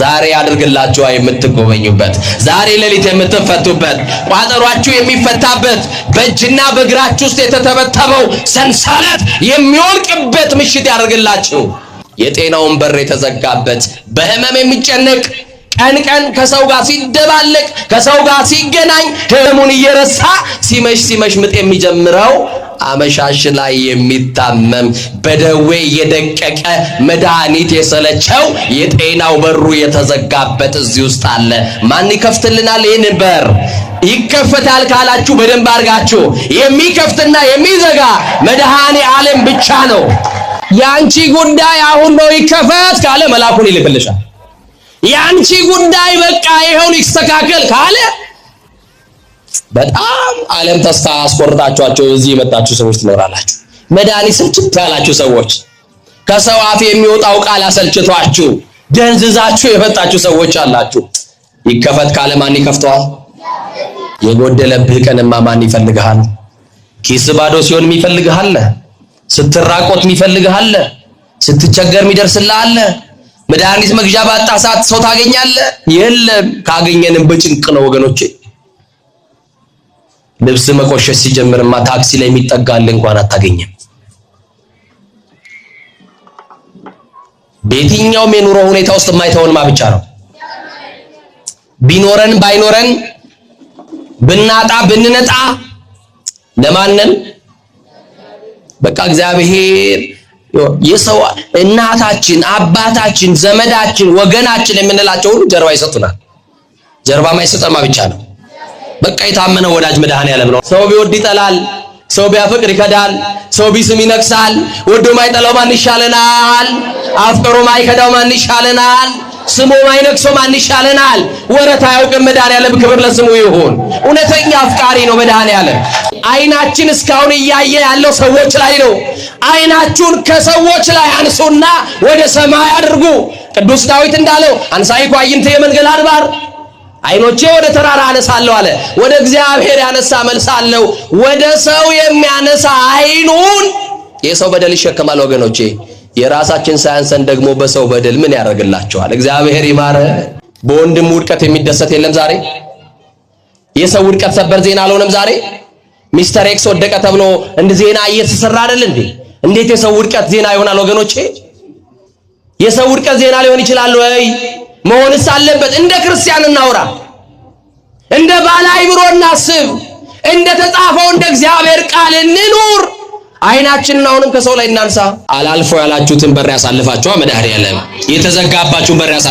ዛሬ ያድርግላችሁ የምትጎበኙበት፣ ዛሬ ሌሊት የምትፈቱበት፣ ቋጠሯችሁ የሚፈታበት፣ በእጅና በእግራችሁ ውስጥ የተተበተበው ሰንሰለት የሚወልቅበት ምሽት ያድርግላችሁ። የጤናውን በር የተዘጋበት፣ በህመም የሚጨነቅ፣ ቀን ቀን ከሰው ጋር ሲደባለቅ፣ ከሰው ጋር ሲገናኝ ህመሙን እየረሳ ሲመሽ ሲመሽ ምጥ የሚጀምረው አመሻሽ ላይ የሚታመም፣ በደዌ የደቀቀ፣ መድኃኒት የሰለቸው፣ የጤናው በሩ የተዘጋበት እዚህ ውስጥ አለ። ማን ይከፍትልናል ይህንን በር? ይከፈታል ካላችሁ በደንብ አድርጋችሁ የሚከፍትና የሚዘጋ መድኃኔ ዓለም ብቻ ነው። የአንቺ ጉዳይ አሁን ነው ይከፈት ካለ መልአኩን ይልክልሻል። የአንቺ ጉዳይ በቃ ይኸውን ይስተካከል ካለ በጣም ዓለም ተስፋ አስቆርጣችኋቸው እዚህ የመጣችሁ ሰዎች ትኖራላችሁ። መድኃኒት ስልችት ያላችሁ ሰዎች፣ ከሰው አፍ የሚወጣው ቃል አሰልችቷችሁ ደንዝዛችሁ የመጣችሁ ሰዎች አላችሁ። ይከፈት ካለ ማን ይከፍተዋል? የጎደለብህ ቀንማ ማን ይፈልግሃል? ኪስ ባዶ ሲሆን የሚፈልግህ አለ። ስትራቆት የሚፈልግህ አለ። ስትቸገር የሚደርስልህ አለ። መድኃኒት መግዣ ባጣ ሰዓት ሰው ታገኛለህ? የለም። ካገኘንም በጭንቅ ነው ወገኖቼ። ልብስ መቆሸሽ ሲጀምርማ ታክሲ ላይ የሚጠጋልህ እንኳን አታገኝም። በየትኛውም የኑሮ ሁኔታ ውስጥ የማይተወን ማ ብቻ ነው። ቢኖረን ባይኖረን፣ ብናጣ ብንነጣ ለማንን በቃ እግዚአብሔር የሰው እናታችን፣ አባታችን፣ ዘመዳችን፣ ወገናችን የምንላቸው ሁሉ ጀርባ ይሰጡናል። ጀርባ ማይሰጠማ ብቻ ነው። በቃ የታመነ ወዳጅ መድኃኔዓለም ነው። ሰው ቢወድ ይጠላል፣ ሰው ቢያፈቅር ይከዳል፣ ሰው ቢስም ይነክሳል። ወዶ ማይጠላው ማን ይሻለናል? አፍቅሮ ማይከዳው ማን ይሻለናል? ስሞ ማይነክሰው ማን ይሻለናል? ወረት አያውቅም መድኃኔዓለም። ክብር ለስሙ ይሁን። እውነተኛ አፍቃሪ ነው መድኃኔዓለም። አይናችን እስካሁን እያየ ያለው ሰዎች ላይ ነው። አይናችሁን ከሰዎች ላይ አንሱና ወደ ሰማይ አድርጉ። ቅዱስ ዳዊት እንዳለው አንሣእኩ አዕይንትየ መንገለ አድባር፣ አይኖቼ ወደ ተራራ አነሳለሁ አለ። ወደ እግዚአብሔር ያነሳ መልስ አለው። ወደ ሰው የሚያነሳ አይኑን የሰው በደል ይሸከማል። ወገኖቼ የራሳችን ሳያንሰን ደግሞ በሰው በደል ምን ያደርግላቸዋል? እግዚአብሔር ይማረ። በወንድም ውድቀት የሚደሰት የለም ዛሬ። የሰው ውድቀት ሰበር ዜና አልሆነም ዛሬ። Mister X ወደቀ ተብሎ እንደ ዜና እየተሰራ አይደል እንዴ? እንዴት የሰው ውድቀት ዜና ይሆናል ወገኖቼ? የሰው ውድቀት ዜና ሊሆን ይችላል ወይ? መሆንስ አለበት። እንደ ክርስቲያን እናውራ፣ እንደ ባለ አእምሮ እናስብ፣ እንደ ተጻፈው እንደ እግዚአብሔር ቃል እንኑር። አይናችንን አሁንም ከሰው ላይ እናንሳ። አላልፎ ያላችሁትን በር ያሳልፋችኋ መድኃኔዓለም። የተዘጋባችሁን በር ያሳልፋ።